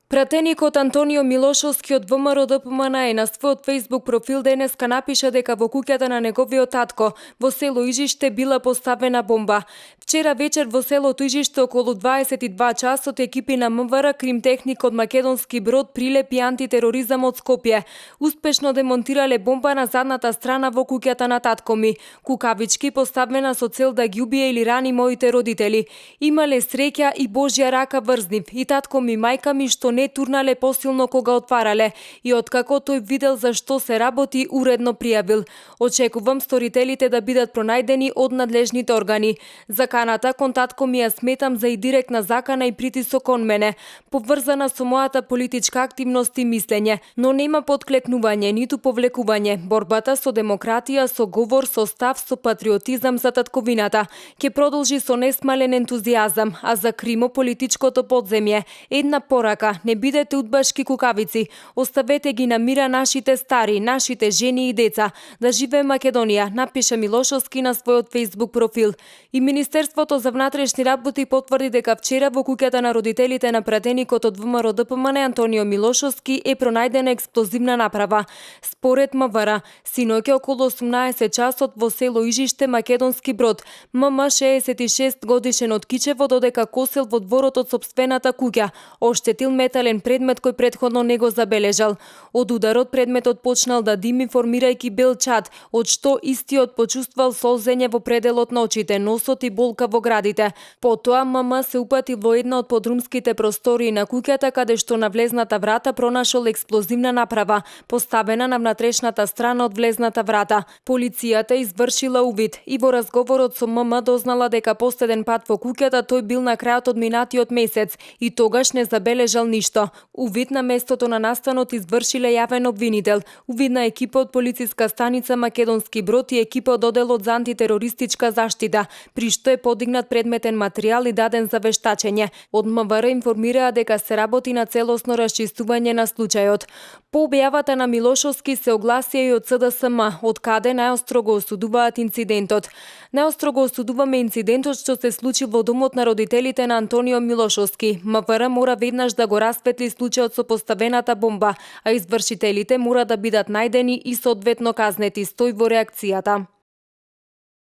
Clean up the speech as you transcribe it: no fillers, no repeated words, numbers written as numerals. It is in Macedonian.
Пратеникот Антонио Милошовски од ВМРО-ДПМН на својот Facebook профил денеска напиша дека во куќата на неговиот татко во село Ижиште била поставена бомба. Вчера вечер во селото Ижиште околу 22 часот екипи на МВР, кримтехник од македонски брод Прилеп и антитероризам од Скопје успешно демонтирале бомба на задната страна во куќата на татко ми, кукавички поставена со цел да ги убие или рани моите родители. Имале среќа и Божја рака врз нив, и татко ми, мајка ми што не турнале посилно кога отварале, и откако тој видел за што се работи, уредно пријавил. Очекувам сторителите да бидат пронајдени од надлежните органи. Заканата кон татко ми ја сметам за и директна закана и притисок кон мене, поврзана со мојата политичка активност и мислење, но нема подклекнување ниту повлекување. Борбата со демократија, со говор, со став, со патриотизам за татковината ќе продолжи со несмален ентузијазам, а за кримо-политичкото подземје една порака: не бидете удбашки кукавици, оставете ги на мира нашите стари, нашите жени и деца. Да живее Македонија, напиша Милошовски на својот Facebook профил. И Министерството за внатрешни работи потврди дека вчера во куќата на родителите на пратеникот од ВМРО-ДПМН Антонио Милошовски е пронајдена експлозивна направа. Според МВР, синоќа околу 18 часот во село Ижиште, македонски брод, ММ 66 годишен од Кичево, додека косел во дворот од сопствената куќа, оштетил метален предмет кој претходно не го забележал. Од ударот предметот почнал да дими, формирајќи бел чад, од што истиот почувствувал солзење во пределот на очите, носот и болка во градите. Потоа ММ се упати во една од подрумските простории на куќата, каде што на влезната врата пронашол експлозивна направа, поставена на внатрешната страна од влезната врата. Полицијата извршила увид и во разговорот со ММ дознала дека последен пат во куќата тој бил на крајот од минатиот месец и тогаш не забележал ништо. Увид на местото на настанот извршиле јавен обвинител, увид на екипа од полициска станица Македонски брод и екипа од одделот за антитерористичка заштита, при што е подигнат предметен материјал и даден за вештачење. Од МВР информираа дека се работи на целосно расчистување на случајот. По објавата на Милошовски се огласија и од СДСМ, од каде најостро го осудуваат инцидентот. Најостро го осудуваме инцидентот што се случи во домот на родителите на Антонио Милошовски. МВР мора веднаш да го расветли случајот со поставената бомба, а извршителите мора да бидат најдени и соодветно казнети, стои во реакцијата.